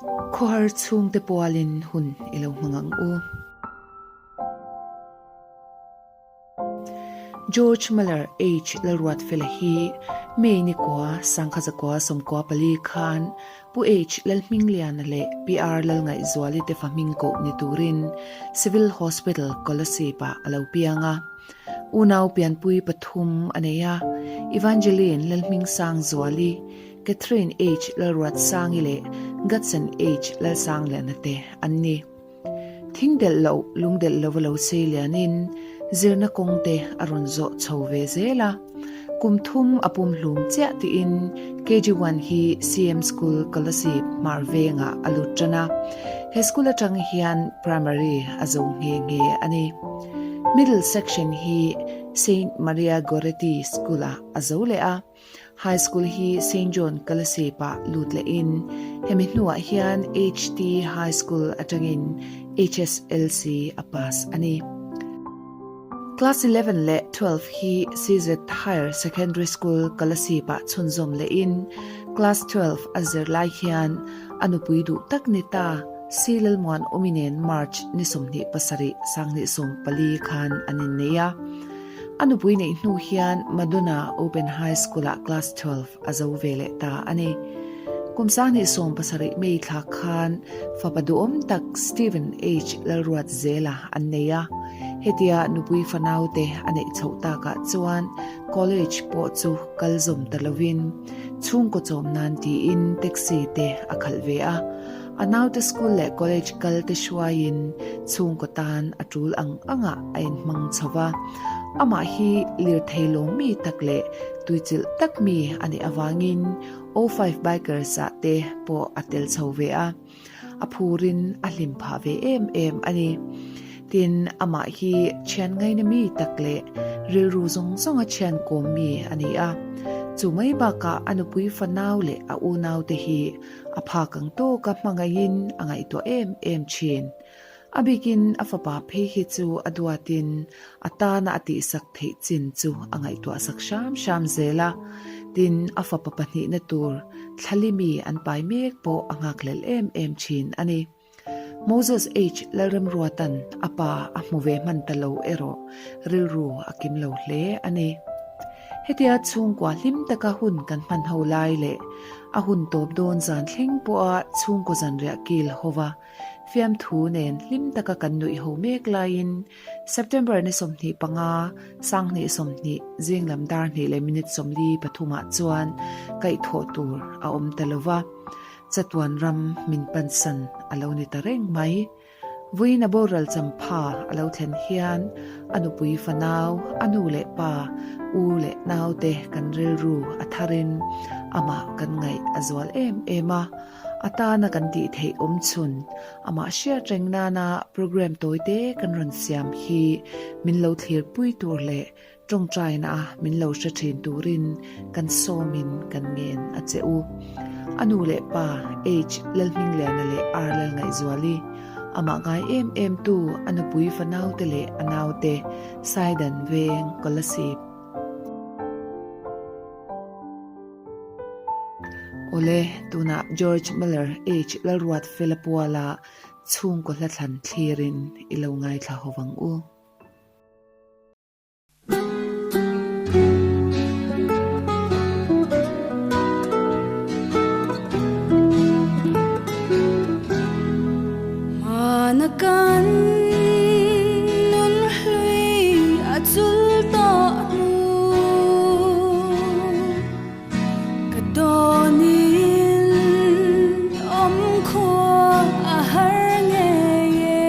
Khawhar chhungte pualin hun i lo hmang ang u. George Muller H. Lalruatfela hi May ni kua, Sangkhazakua 14 khan Pu H. Lalhmingliana leh Pi R. Lalngaihzuali te fa hming koh ni turin Civil Hospital, Kolasib-ah a lo piang a. Unau pianpui pathum a nei a, Evangeline Lalhmingsangzuali, Catherine H. Lalruatsangi leh Gudson H. Lalsangliana te an ni. Thing delh loh, lung delh lova lo sei lianin zirna kawng te a rawn zawh chho ve zel a. Kum thum a pum hlum chiah tiin KG1 hi CM School Kolasib hmar vengah a lut tan a. He school atang hian primary a zo nghe nghe a ni. Middle section hi Saint Maria Goretti School-ah a zo leh a. High School hi Saint John Kalasep-ah lut lehin hemi hnuah hian HT High School atangin HSLC a pass a ni. Class 11 leh 12 hi CZ Higher Secondary School Kalasep-ah chhunzawm lehin Class 12 a zir lai hian a nupui duh tak ni ta Si Lalmuan Umi nen March ni 27, 2014 khan an innei a. A nupui neih hnu hian Madonna Open High School-ah Class 12 a zo ve leh ta a ni. Kum 2017 May thla khan fapa duhawm tak Stephen H. Lalruatzela an nei a. Hetia nupui fanaute a neih chhoh takah chuan college pawh chu kal zawm ta lovin chhungkaw chawm nan tiin taxi te a khalh ve a. A naute school leh college kal te hruaiin chhungkaw tan a tul ang angah a inhmang chho va. Amah hi lirthei lawm mi tak leh tuichilh tak mi a nih avangin O five Bikers ah te pawh a tel chho ve a. A phurin a hlim phah ve em em a ni. Tin, amah hi thian ngaina mi tak leh rilru zawng zawnga thian kawm mi a ni a. Chu mai bakah a nupui fanau leh a unaute hi A phak ang tawka hmangaihin a ngaihtuah em em thin. A bikin a fapa phei hi chu a duatin a tana a tihsak theih chin chu a ngaihtuahsak hram hram zel a. Tin, a fapa pahnihna tur Thlalimi an pai mek pawh a nghakhlelh em em thin a ni. Moses H. Lalremruatan a pa a hmu ve hman ta lo erawh rilru a kim lo hle a ni. Hetia chhungkua hlim taka hun kan hman ho lai leh a hun tawp dawn zan thleng pawha chhungkaw zanriah kil hova fiamthu nen hlim taka kan nuih ho mek laiin September ni 25, 2020 zing lam dar hnih leh minute 43 ah chuan kaihthawh tur a awm ta lova. Chatuan ram min pansan a lo ni ta reng mai. Vawiin a boral champha a lo thlen hian a nupui fanau, a nu leh pa, u leh naute kan rilru a tharin amah kan ngaih a zual em em a. A tana kan tih theih awm chhun, amah hriat reng nana program tawite kan rawn siam hi min lo thlirpui tur leh Tawngtaina a min lo hre thin turin kan sawmin kan ngen a che u. A nu leh pa H. Lalhmingliana leh R. Lalngaihzuali, amah ngai em em tu a nupui fanaute leh a naute Saidan Veng Kolasib. Awle, tunah George Muller H. Lalruatfela Puala chhungkaw hlathlan thlirin i lo ngaithla ho vang u. Hmana kan nun hlui a chul tawh hnu Ka dawnin awm khua a har ngei e.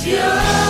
Thiam.